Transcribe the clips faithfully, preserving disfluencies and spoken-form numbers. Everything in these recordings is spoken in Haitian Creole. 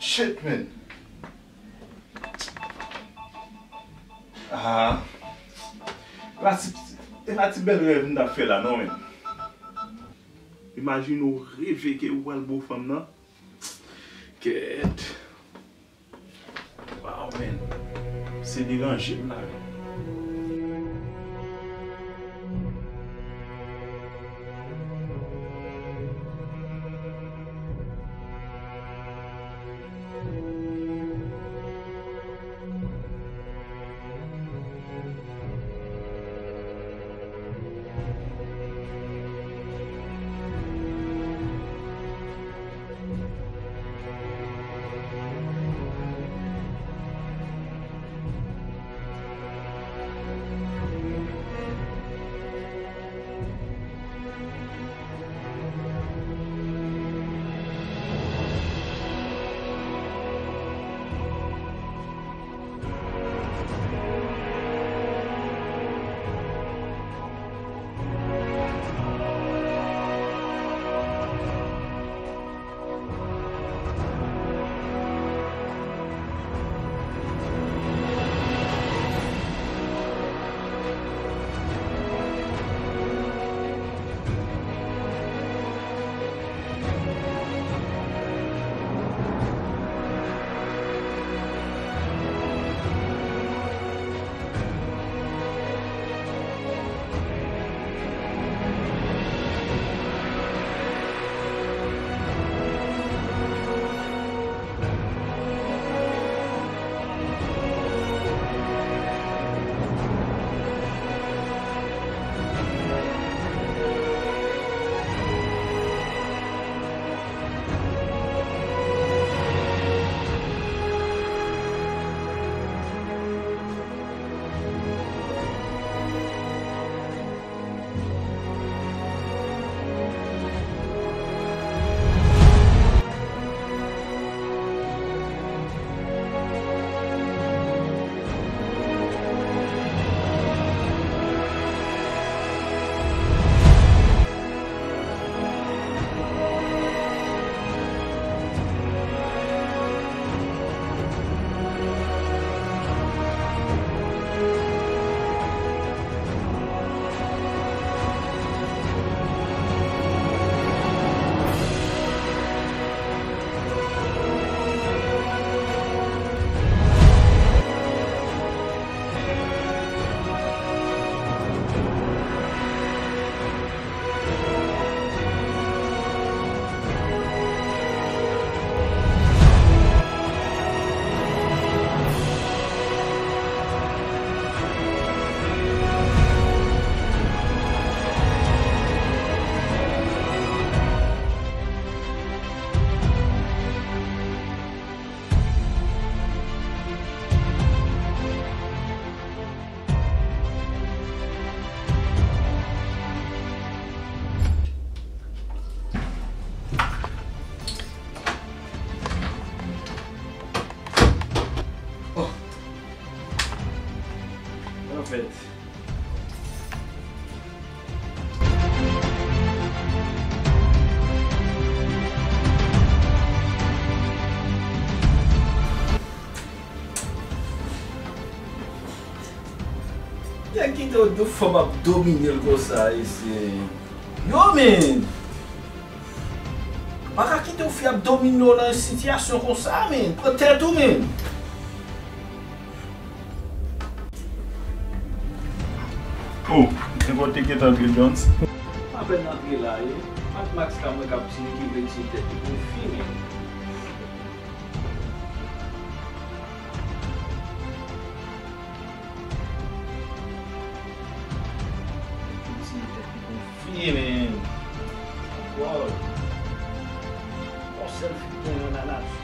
Shit, man. Ah. E pa ti, e pa ti bèl rèv m t ap fè la, non, men. Imajine w reve ke ou pral bo fanm nan. Kèt. Wow, man. Se deranje m la, man. Oh. Anfèt, nèg kite w dou fanm ap domine l konsa, e se, yo, men! Pa ka kite w fi ap domine w nan yon sitiyasyon konsa, men! Pran tèt ou, men! Oh, nenpòt te gentan antre, Jones. Apèn antre la, e Mad Max la, mwen k ap di li ki vle tiye tèt li pou l fini. Li tiye tèt li pou l fini, men. Wow. Yon sèl fi k gen nan nati.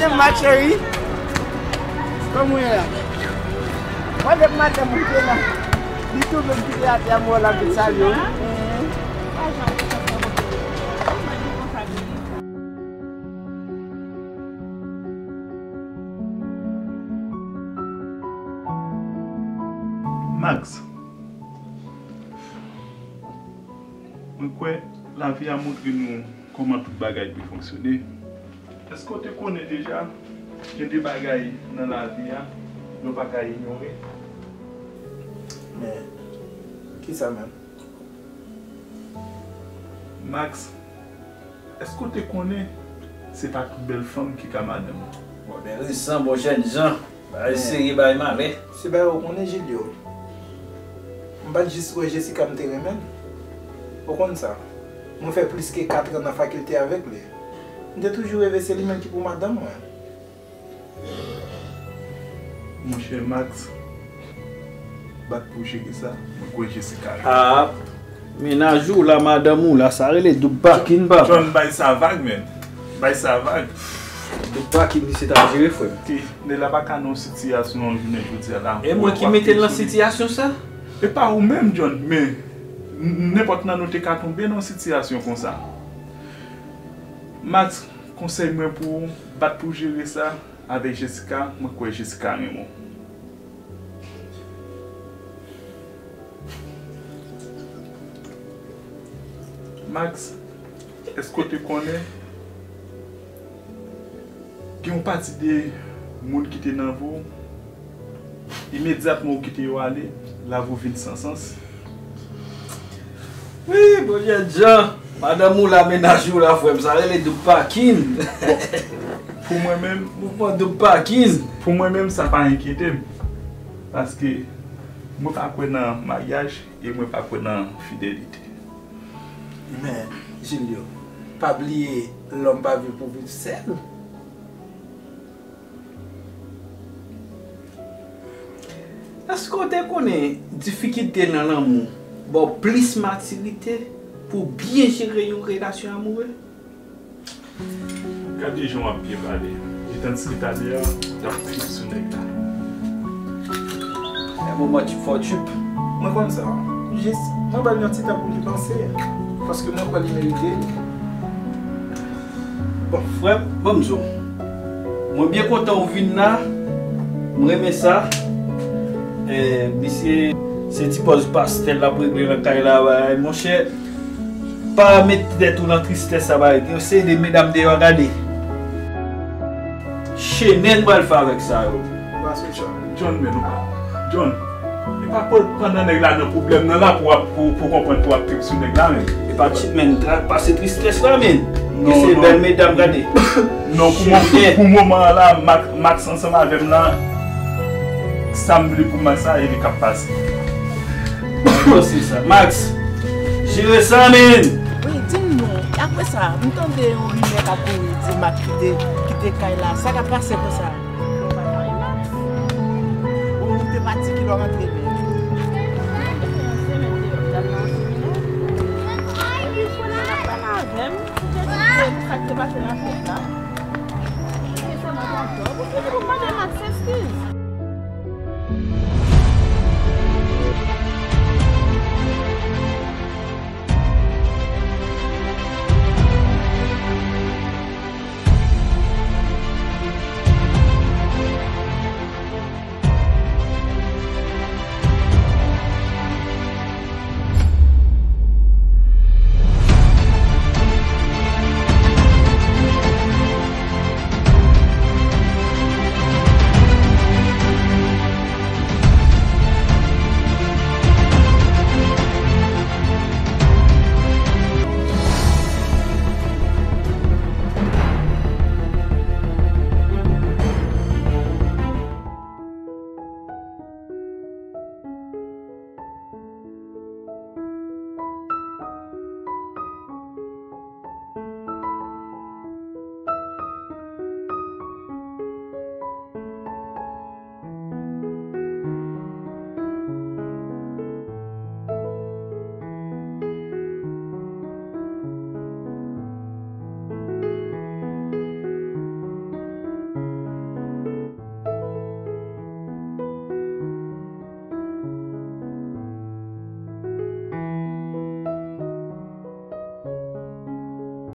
Ma chérie, kòman w ye la? Mwen menm madanm mwen te la. Li tou menm ki te atè a, mwen la vin salye w. Max, mwen kwè lavi a montre nou kòman tout bagay dwe fonksyone. Èske w te konnen deja, gen de bagay nan lavi a, yo pa ka inyore? Men, kisa menm? Max, èske w te konnen se pa tout bèl fanm ki ka madanm ou? Bon, men resan, bon, jènjan. Bagay serye, bagay malè. Se bagay ou konnen, Julio. M pa t jis wè Jessica m te renmen l. Ou konn sa. Mwen fè plis ke katran nan fakilte avèk li. M te toujou reve se li menm ki pou madanm mwen. Monchè Max, bat pou jere sa, mwen kwè Jessica. Ah, mennaj ou la, madanm ou la, sa rele doub pakin, papa. John, bay sa vag, men. Bay sa vag. Doub pakin, li se ta jere, frè m. Nèg la pa ka nan yon sitiyasyon jounen jodi a la. E mwen ki mete l nan sitiyasyon sa? E pa ou menm, John, men n- nenpòt nan nou te ka tonbe nan yon sitiyasyon konsa. Max, konsèy mwen pou ou, bat pou jere sa avèk Jessica, mwen kwè Jessica renmen w. Max, èske w te konnen gen yon pati de moun ki te nan vi w, imedyatman ou kite yo ale, lavi w vin san sans? Wi, bon, jènjan, madanm ou la, mennaj ou la, frè m, sa rele doub pakin. Bon, pou mwen menm, mouvman doub pakin. Pou mwen menm, sa pa enkyete m. Paske mwen pa kwè nan maryaj e mwen pa kwè nan fidelite. Men, Julio, pa bliye, lòm pa vin pou viv sèl. Èske w te konnen difikilte nan lanmou ba w plis matirite pou w byen jere yon relasyon amoure? Gade jan w ap byen pale. Etan se talè a, w t ap trip sou nèg la. Nan moman trip fò trip. Mwen konn sa. Jis, mwen ba l yon ti tan pou li panse. Paske mwen kwè li merite li. Bon, frè m, ban m di w. Mwen byen kontan ou vin la. Mwen renmen sa. Eh, misye, se ti pòz pastè l ap regle nan kay la, bay, monchè. Pa met tèt ou nan tristès sa, bay. Gen yon seri de medam deyò a, gade. Chenèt pral fè avèk sa yo. John, men nou pa. John, e pa pandan nèg la nan pwoblèm nan la pou w ap, pou, pou konprann pou w ap trip sou nèg la, men. E pa trip, men, pase tristès la, men. Non, se bèl medam, gade. Non, pou, pou moman an la, Max, Max ansanm avè m la, sa m vle pou Max la, e li k ap pase. Max, jere sa, men. Wi, di m non. Apre sa, m tande yon rimè k ap kouri, di Max kite, kite kay la. Sa k ap pase konsa? Ou te pati kilè w rantre menm?